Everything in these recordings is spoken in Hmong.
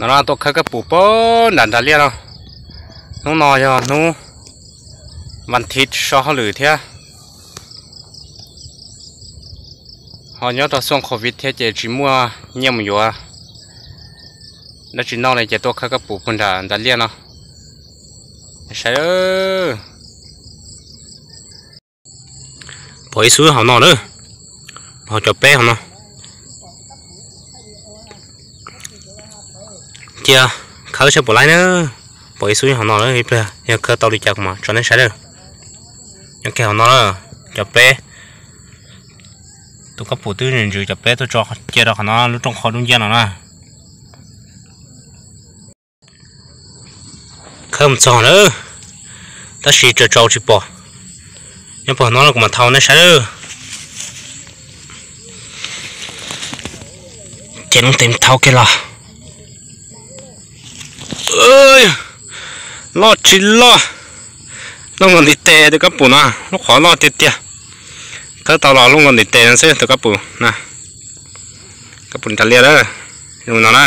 No no tuaj khawb kab pum pag nram nram liaj no. Hnub no yog hnub vas thiv so hauj lwm thiab. Ho nyob rau xyoo covid thiab ces tsis muaj nyiaj mus yuav dab tsi noj li ces tuaj khawb kab pum pag nram nram liaj no. Saib, pom ib xub hauv no lawm, ho cov peb hauv no. Cia khawb saib puas laib na. Pom ib xub hauv no lawm, ib pliag yog khawb tau li cas kuv mam tso nej saib lawm. Nyob kiag hauv no na, cov peb, tus kab pum twb ntsws cov peb tuaj tso cia rau qhov no lub rooj qho dub nciab no na. Khawb mus txog lawm, tab sis tsaus tsaus tsis pom. Nyob puag no kuv mam thau nej saib lawm. Ces lub ntev thau kiag los. Loj tsis loj, loj nkaus ntiv tes tus kab pum no, lub qhov loj tiag tiag. Khawb tau los loj nkaus ntiv tes no xwb tus kab pum na. Kab pum nram liaj lawm, zoo no na.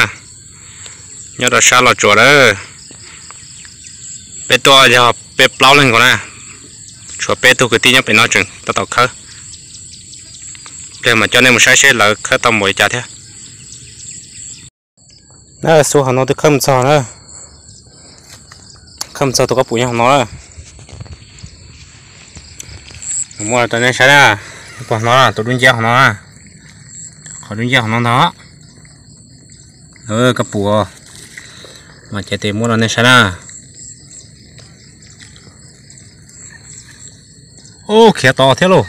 Nyob rau sab Los Tsuas lawm. Peb tuaj yog peb plaub leeg nkaus na, tshuav peb tug kwv tij nyob pem no tseem tab tom khawb. Pliag mam coj nej mus saib seb lawv khawb tau npaum li cas thiab. Na, xub hauv no twb khawb mus txog na. Khawb mus txog tus kab pum nyob hauv no na. Muab rau nej saib na, puag no tus dub nciab hauv no na. Qhov dub nciab hauv no ntag. Kab pum, mas ces tes muab rau nej saib na. Ub, khiav tod thiab lauj.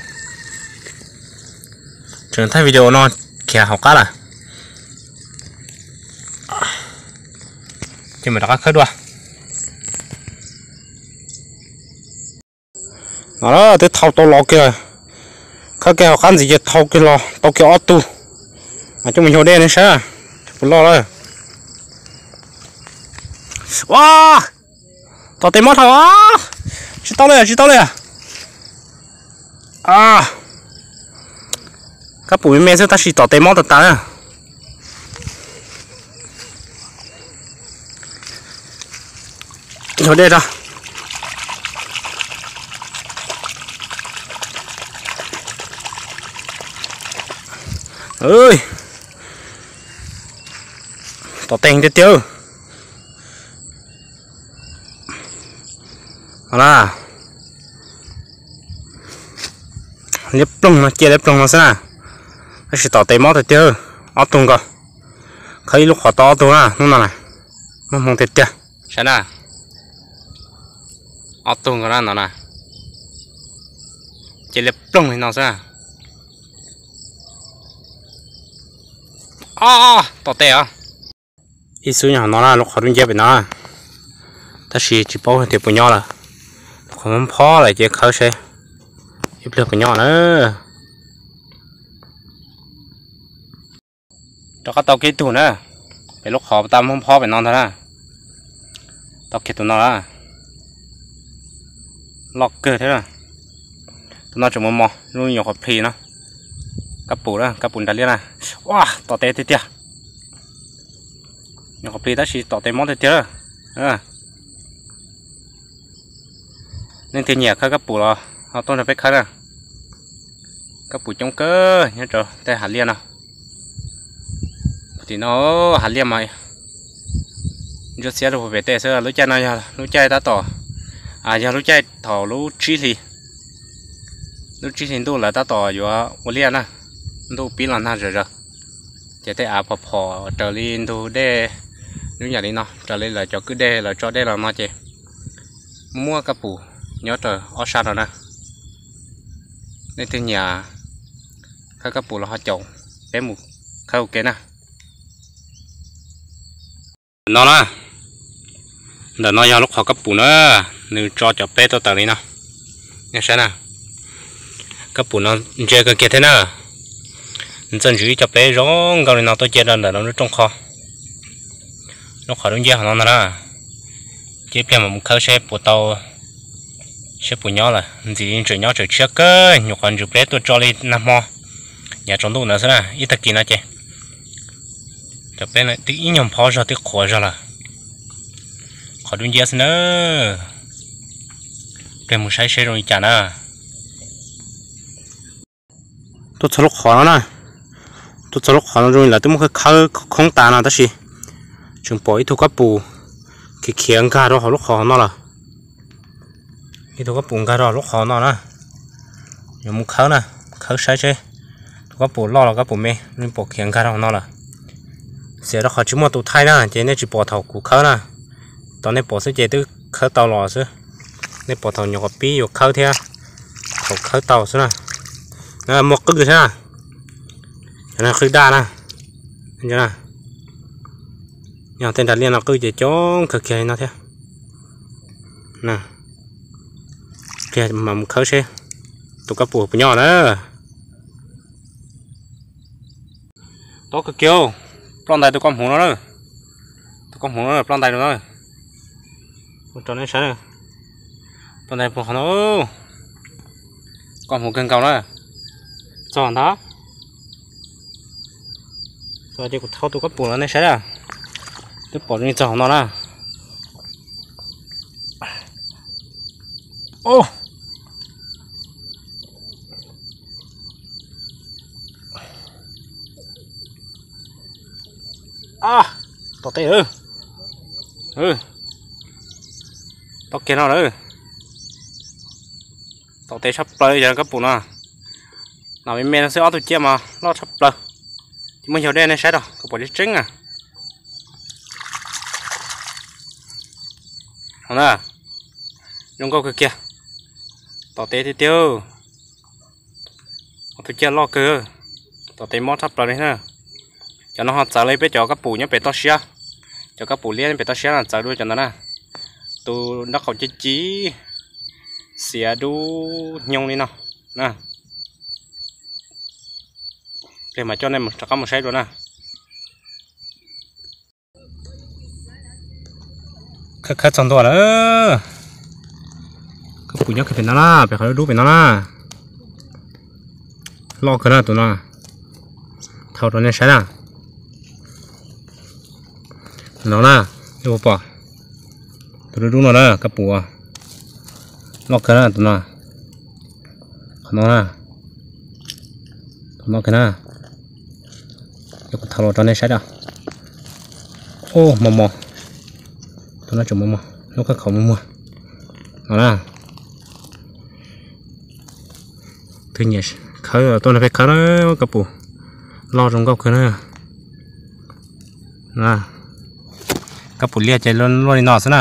Tseem thaij video no khiav hauv qab lawm. Ces mam rov qab khawb dua. No twb thau tau los kiag, khawb kiag hauv qab ntxiv ces thau kiag los tau kiag ob tug. Mas coj mus yug dej nej saib puas loj lawm. Ua, tom tes mob dhau. Tsis tau li, tsis tau li. Kab pum me me xwb tab sis tom tes mob tas tas na. Yog dej rau. Tom tes tiag tiag. Liab ploog no, cia liab ploog no xwb na. Tab sis tom tes mob tiag tiag. Ob tug nkaus. Khawb ib lub qhov tau ob tug na, hnub no na. Muaj hmoo tiag tiag. Saib na. Ob tug nkaus na no na. Cia liab ploog li no xwb na. Tom tes os. Ib xub nyob hauv no na, lub qhov dub nciab pem no. Tab sis tsis paub tias puas nyob lawm. Lub qhov mob phob lawm ces khawb seb ib pliag puas nyob na. Rov qab tau kiag ib tug na. Pem lub qhov tau mob phob pem no ntag na. Tau kiag tus no lawm. Loj kawg thiab. Tus no tseem mos mos, lub nyuam qhuav plis no. Kab pum na, kab pum nram liaj na. Ua, tom tes tiag tiag. Nyuam qhuav plis tab sis tom tes mob tiag tiag. Leej twg nyiam khawb kab pum los ho tuaj nrog peb khawb na. Kab pum coob kawg nyob rau tej hav liaj no. Tim no hav liaj mas ntsuab xiab rau puag pem tej xwb. Lub caij no yog lub caij tab tom, yog lub caij thaum lub tsib hli, lub tsib hli ntuj lawv tab tom yuav ua liaj na. Ntuj pib los nag zom zaws, ces tej av phom phom raws li ntug dej, lub nyam li no raws li lawv cov kwj dej lawv tso dej los no ces muaj kab pum nyob rau ob sab no na. Leej twg nyiam khawb kab pum los ho caum peb mus khawb ua ke na. No na, ntawm no yog lub qhov kab pum na, nws tso cov peb tuaj tawm li no. Nej saib na, kab pum no ntse kawg kiag thiab na. Nws txawj ntsws ib co peb zoo nkauj li no tuaj cia rau ntawm no lub rooj qho, lub qhov dub nciab hauv no ntag na. Ces ib pliag mam mus khawb seb puas tau, seb puas nyob lawm. Ntxim li ntseem nyob tseem tshiab kawg, nyuam qhuav ntsws peb tuaj tso li nag hmo, yav tsaus ntuj ntawd xwb na, ib tag kis no ces. Cov peb twb ib nyuag phob zog twb qhuav zog lawm. Qhov dub nciab xwb na. Peb mus saib seb zoo li cas na. Tuaj txog lub qhov no na. Tuaj txog lub qhov no zoo li lawv twb muab khawb khawb khoob tas no tab sis tseem pom ib tug kab pum khiav khiav nkag rau hauv lub qhov no lawm. Ib tug kab pum nkag rau hauv lub qhov no na. Yuav mus khawb na, khawb saib seb tus kab pum loj los kab pum me, nws pom khiav nkag rau hauv no lawm. Xiam rau qhov tsis muaj tus thaij na ces nej tsis pom thaum kuv khawb na. Tos nej pom xwb ces twb khawb tau los xwb. Nej pom thaum nyuam qhuav pib yuav khawb thiab thaum khawb tau xwb na. Muaj qwj thiab na. Cov no qwj daj na. Yog tej nra liaj no qwj ces coob kawg kiag li no thiab. Pliag mam mus khawb seb tus kab pum puas nyob na. Tob kawg kiag, ploj ntais tus koj hmuv no na. Tus koj hmuv no ploj ntais rau no. Ua rau nej saib na. Ploj ntais puag qhov no. Koj hmuv kawg nkaus na. Txog ntag. Ces kuv thau tus kab pum no nej saib na. Twb pom zoo li txog hauv no na. Tom tes lawm. Tom kiag no lawm. Tom tes tshaj plaws li cov kab pum no. Nom me me no xwb ob tug ciaj mas loj tshaj plaws. Ces muab yaug dej nej saib rau kom pom tseeb tseeb na. Zoo nkauj kawg kiag. Tom tes tiag tiag. Ob tug ciaj loj kawg. Tom tes mob tshaj plaws li na. Cov no ho txawv li peb cov kab pum nyob pem toj siab. Cov kab pum liab nyob pem toj siab no txawv dua cov ntawd na. Tus nraub qaum ci ci, xiav dub nyoog li no na. Pliag mam coj nej rov qab mus saib dua na. Khawb khawb txog ntua lawm. Kab pum nyob kiag pem no na, pem qhov dub dub pem no na. Loj kawg na tus no. Thau rau nej saib na. No na, nej puas pom? Tus dub dub no na, kab pum loj kawg na tus no. Qhov no na. Tus no kawg na. Coj kuv thau los rau nej saib da. Ub, mos mos. Tus no tseem mos mos, lub khab khaum mos mos. No na. Tus nyiam khawb tuaj nrog peb khawb na, kab pum loj zoo nkauj kawg na. Kab pum liaj ces luaj li no xwb na.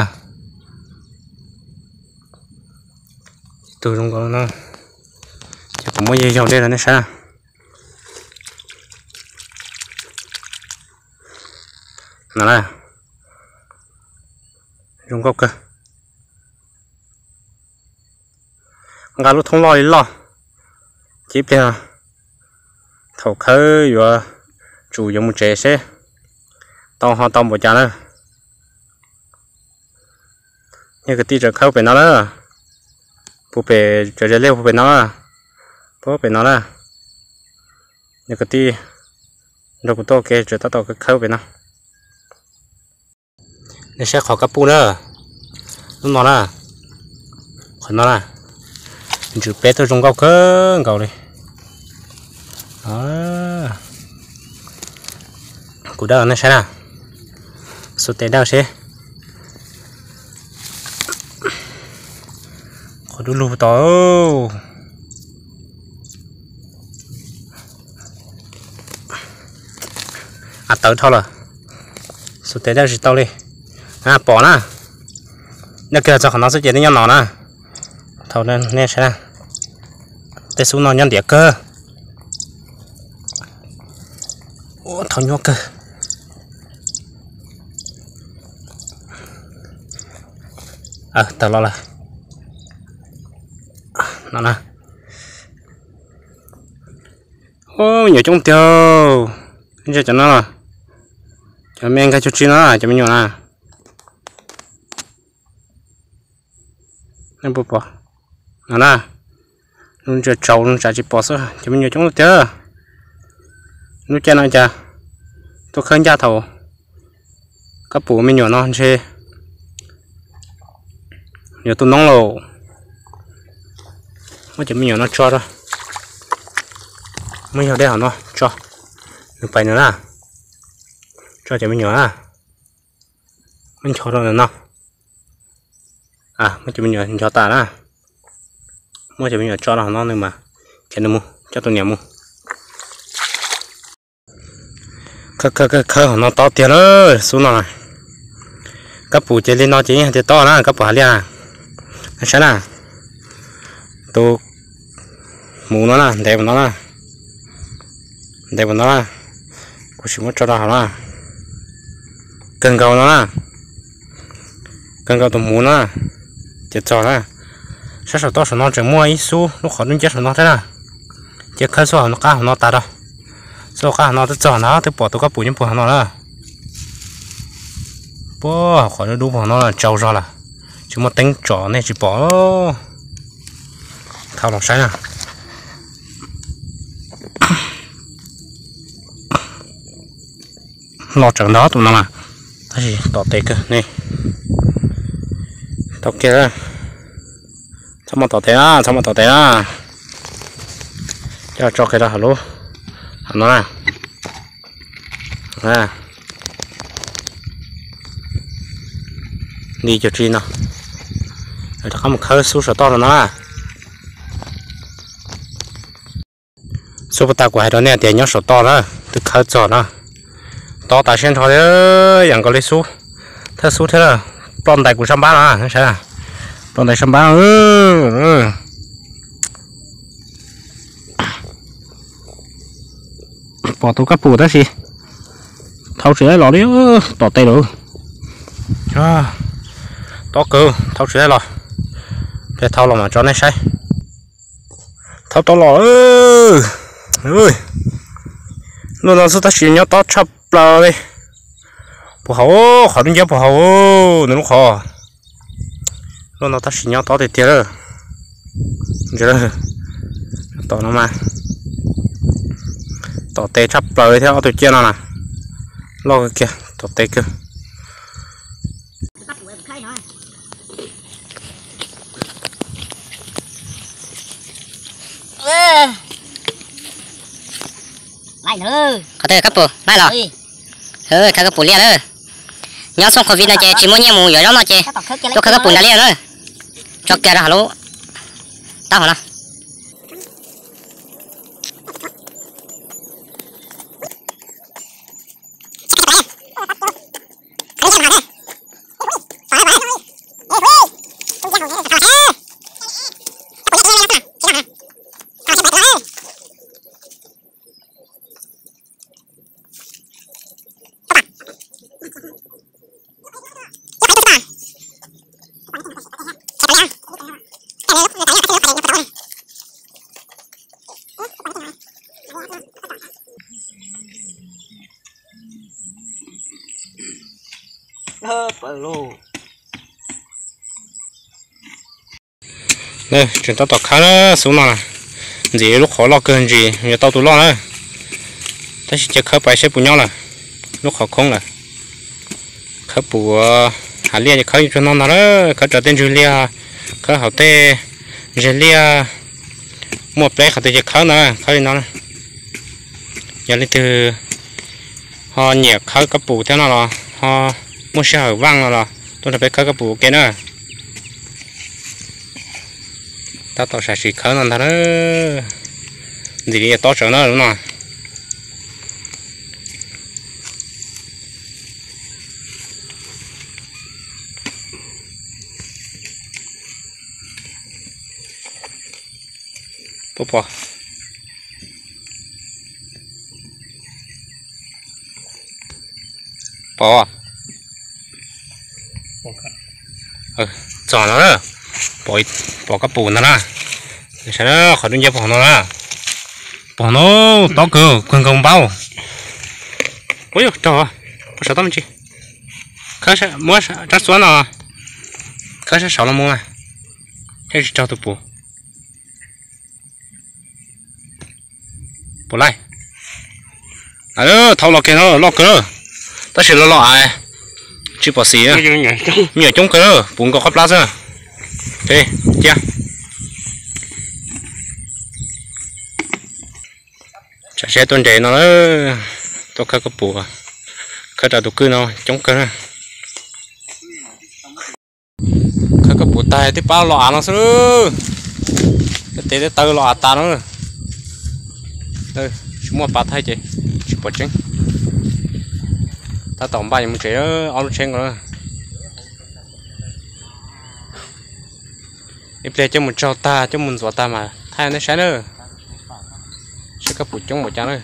Tus zoo nkauj no, ces kuv muab yaug dej rau nej saib na. No na, zoo nkauj kawg. Nqa lub thoob loj li loj, ces ib pliag thaum khawb yuav tsum yuav mus tsev seb tau ho tau npaum cas na. Yog kwv tij tseem khawb pem no na, puag pem cov ze liaj puag pem no na, puag pem no na. Yog kwv tij nrog kuv tuaj ua ke tseem tab tom khawb pem no. Nej saib qhov kab pum na, lub no na, qhov no na, ntsws peb tuaj zoo nkauj kawg nkaus li. Kuv dawj nej saib na, xuas tes dawj seb. Qhov dub lug tod. A, tawv dhau lawm, xuas tes dawj tsis tau li. Pom na, dawj kiag txog qhov no xwb ces twb nyob no na. Thaum nej saib na, tej xub no nyob ntiav kawg. Ua thaum nyuaj kawg. Tawm los lawm. No na. Ub, me nyuam coob tiag. Ntsia cov no, cov me nkag cuag tsi no, cov me nyuam na. Nej puas pom? No na, lub ntsia tsaus lub ntsia tsis pom xwb, cov me nyuam coob tiag. Lub caij no cas Tuaj khawb ncaj thaum kab pum me nyuam no ntshe yuav tu noob lauj. Muab cov me nyuam no tso rau, muab yog dej hauv no tso, nws pais nws na. Tso cov me nyuam na, muab ncho rau no. Muab cov me nyuam ncho tas na, muab cov me nyuam tso rau hauv no nws mas, ces nws mus coj tus niam mus. Khawb khawb khawb hauv no tob tiag lawm xub no. Kab pum ces li no ces yeej hais tias tob na, kab pum hav liaj na. Saib na, tus hmuv no na, ntev mus no na, ntev mus no na, kuv sim muab tso rau hauv na. Kawg nkaus no na, kawg nkaus tus hmuv no na, ces txog na. Sab saum toj saum no tseem muaj ib xub lub qhov dub nciab saum no thiab na. Ces khawb xub hauv qab hauv no tas rau, xub hauv qab hauv no twb txog ntag, twb pom tus kab pum nyob puag hauv no na. Puag qhov dub dub puag hauv no tsau zog lawm, tsis muaj teeb tsom nej tsis pom. Thauj los saib na. Los tsawv ntawd tus no mas, tab sis tom tes kawg ne. Tau kiag, txhob muaj tom tes na, txhob muaj tom tes na. Coj tso kiag rau hauv lub, hauv no na. Li cuag tsi no, rov qab mus khawb xub saum toj no na. Xub puag ta kuv hais rau nej tias nyob saum toj na, twb khawb txog na. Tob tas siab nrho li, yam nkaus li xub, thawj xub thiab na. Ploj ntais kuv sab npab no, saib, ploj ntais sab npab. Pom tus kab pum tab sis thauj tsis tau los li, tom tes lawm. Tob kawg, thauj tsis tau los. Peb thauj los mas tso nej saib. Thauj tau los. Lub no xwb tab sis nyob tob tshaj plaws li. Puag hauv, qhov dub nciab puag hauv, nws lub qhov. Lub no tab sis nyob tob tiag tiag lawm. Tom no mas, tom tes tshaj plaws li thiab, ob tug ciaj no na. Loj kawg kiag, tom tes kawg. Qhov twg kab pum laij los? Khawb kab pum liaj lawm. Nyob xyoo covid no ces tsis muaj nyiaj mus yuav zaub noj ces tuaj khawb kab pum nram liaj na. Tso kiag rau hauv lub taub hau no. Tseem tab tom khawb xub no na, ntxim lub qhov loj kawg ntsis yuav tau tus loj na. Tab sis cia khawb pais seb puas nyob lawm, lub qhov khoob lawm. Khawb pum hav liaj ces khawb tsuag no ntag lawm, khawb raws tej ntswg liaj, khawb hauv tej ntseg liaj, muaj pleb qhov twg ces khawb ntag, khawb li no na. Yog leej twg ho nyiam khawb kab pum thiab no los ho muaj sij hawm vaj no los tuaj nrog peb khawb kab pum ua ke na. Tab tom sam sim khawb no ntag na, ntxim li tob tsawv na lub no. Pom, pom, txog no, pom kab pum ntag na. Saib qhov dub nciab pom hauv no na. Pom no, tob kawg, kawg nkaus npaub. Ua yog raug, ua saum toj me ntsis. Muab tsab xuab no, khawb sab saud los mus mas, thiaj tsis raug tus pum. Pum laij. Thaum los kiag no loj kawg na, tab sis los los av tsis pom xis na. Me nyuam coob kawg na, puv nkaus qab plab xwb. Cia, tsam seb tuaj nres no lawm, tuaj khawb kab pus, khawb rau tus kwj no coob kawg na. Khawb kab pus tag twb pab los av no xwb, tej tes tej taw los av tas no. Tsis muaj pas thaij ces tsis pom tseeb. Tab tom npaj yuav mus tsev, ob lub tsheb nkaus na. Ib pliag coj mus tsaug tag coj mus ntxuav tag mas thaij nej saib na, saib kab pus coob npaum cas na.